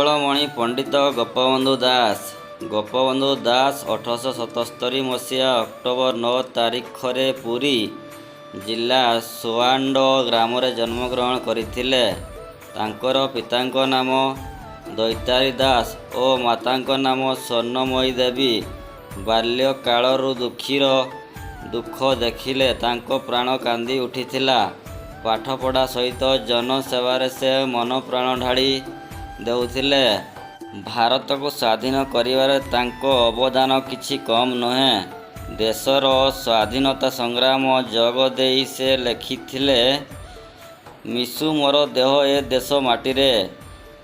ଉତ୍କଳମଣି ପଣ୍ଡିତ ଗୋପବନ୍ଧୁ ଦାସ। ଗୋପବନ୍ଧୁ ଦାସ 1877 ମସିହା ଅକ୍ଟୋବର 9 ତାରିଖରେ ପୁରୀ ଜିଲ୍ଲା ସୁଆଣ୍ଡ ଗ୍ରାମରେ ଜନ୍ମଗ୍ରହଣ କରିଥିଲେ। ତାଙ୍କର ପିତାଙ୍କ ନାମ ଦୈତାରୀ ଦାସ ଓ ମାତାଙ୍କ ନାମ ସ୍ୱର୍ଣ୍ଣମୟୀ ଦେବୀ। ବାଲ୍ୟକାଳରୁ ଦୁଃଖୀର ଦୁଃଖ ଦେଖିଲେ ତାଙ୍କ ପ୍ରାଣ କାନ୍ଦି ଉଠିଥିଲା। ପାଠପଢ଼ା ସହିତ ଜନସେବାରେ ସେ ମନପ୍ରାଣ ଢାଳି ଦେଉଥିଲେ। ଭାରତକୁ ସ୍ୱାଧୀନ କରିବାରେ ତାଙ୍କ ଅବଦାନ କିଛି କମ୍ ନୁହେଁ। ଦେଶର ସ୍ୱାଧୀନତା ସଂଗ୍ରାମ ଯୋଗ ଦେଇ ସେ ଲେଖିଥିଲେ, "ମିଶୁ ମୋର ଦେହ ଏ ଦେଶ ମାଟିରେ,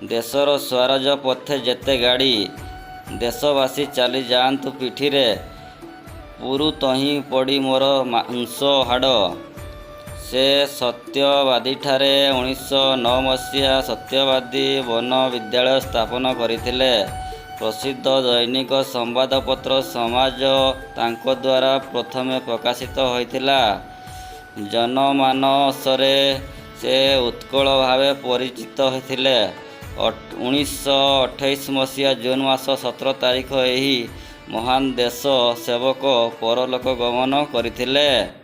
ଦେଶର ସ୍ୱରାଜ ପଥେ ଯେତେ ଗାଡ଼ି, ଦେଶବାସୀ ଚାଲି ଯାଆନ୍ତୁ ପିଠିରେ, ପୁରୁ ତହିଁ ପଡ଼ି ମୋର ମାଂସ ହାଡ଼।" ସେ ସତ୍ୟବାଦୀଠାରେ 1909 ମସିହା ସତ୍ୟବାଦୀ ବନ ବିଦ୍ୟାଳୟ ସ୍ଥାପନ କରିଥିଲେ। ପ୍ରସିଦ୍ଧ ଦୈନିକ ସମ୍ବାଦପତ୍ର ସମାଜ ତାଙ୍କଦ୍ୱାରା ପ୍ରଥମେ ପ୍ରକାଶିତ ହୋଇଥିଲା। ଜନମାନସରେ ସେ ଉତ୍କଳ ଭାବେ ପରିଚିତ ଥିଲେ। 1928 ମସିହା ଜୁନ୍ ମାସ 17 ତାରିଖ ଏହି ମହାନ ଦେଶ ସେବକ ପରଲୋକ ଗମନ କରିଥିଲେ।